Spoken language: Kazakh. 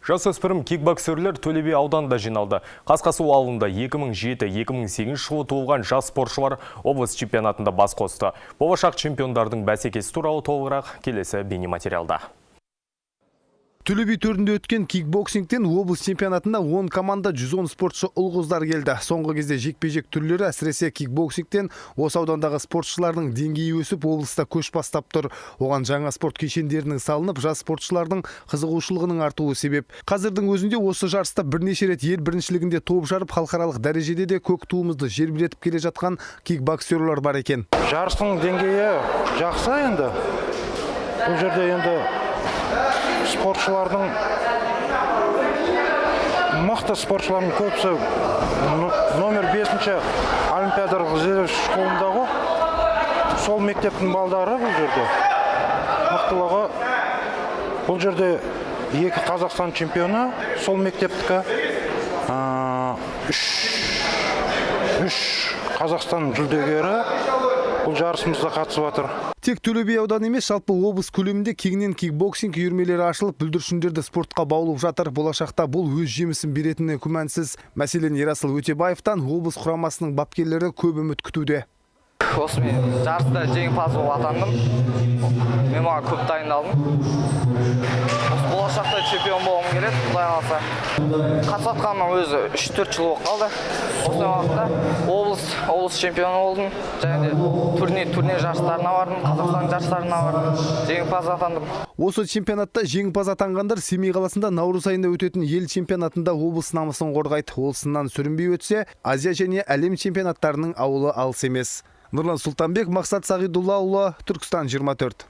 Жасөспірім кикбоксерлер Төле би ауданында жиналды. Қасқасу ауылында 2007-2008 жылы туылған жас спортшылар облыс чемпионатында бас қосты. Болашақ чемпиондардың бәсекесі туралы толығырақ келесі бейнематериалда. Төле би төрінде өткен кикбоксингтен облыс чемпионатында 10 команда, 110 спортшы, ұл-қыздар келді. Соңғы кезде жекпе-жек түрлері, әсіресе кикбоксингтен осы аудандағы спортшылардың деңгейі өсіп, облыста көш бастап тұр. Оған жаңа спорт кешендерінің салынып, жас спортшылардың қызығушылығының артуы себеп. Қазірдің өзінде осы жарыста бірнеше рет ел біріншілігінде топ жарып, халықаралық дәрежеде де көк туымызды желбіретіп келе жатқан кикбоксерлар бар екен. Жарыстың деңгейі жақсы енді. Бұл жерде енді спортшылардың, мықты спортшылардың көбісі номер 5-ші олимпиадалық резерв школында ғой. Сол мектептің балдары. Бұл жерде мықтылығы, бұл жерде екі Қазақстан чемпионы сол мектептікі, үш Қазақстан жүлдегері бұл жарысымызда қатысып жатыр. Тек Төле би ауданы емес, жалпы облыс көлемінде кеңінен кикбоксинг үйірмелері ашылып, бүлдіршіндерді спортқа баулып жатыр. Болашақта бұл өз жемісін беретіні күмәнсіз. Мәселен, Ерасыл Өтебаевтан облыс құрамасының бапкерлері көп үміт күтуде. Осы мен жарыста жеңімпаз болып атандым. Мен маған көп дайындалдым. Осы болашақта чемпион болғым келеді, құдай қаласа. Қатысып жатқаныма өзі 3-4 жыл болып қалды. Осы уақытта облыс чемпионы болдым және де турнир жарыстарына бардым, Қазақстан жарыстарына бардым, жеңімпаз атандым. Осы чемпионатта жеңімпаз атанғандар Семей қаласында наурыз айында өтетін ел чемпионатында облыс намысын қорғайды. Ол сыннан сүрінбей өтсе, Азия және әлем чемпионаттарының ауылы алыс емес. Нұрлан Сұлтанбек, Мақсат Сағидуллаұлы, Түркістан 24.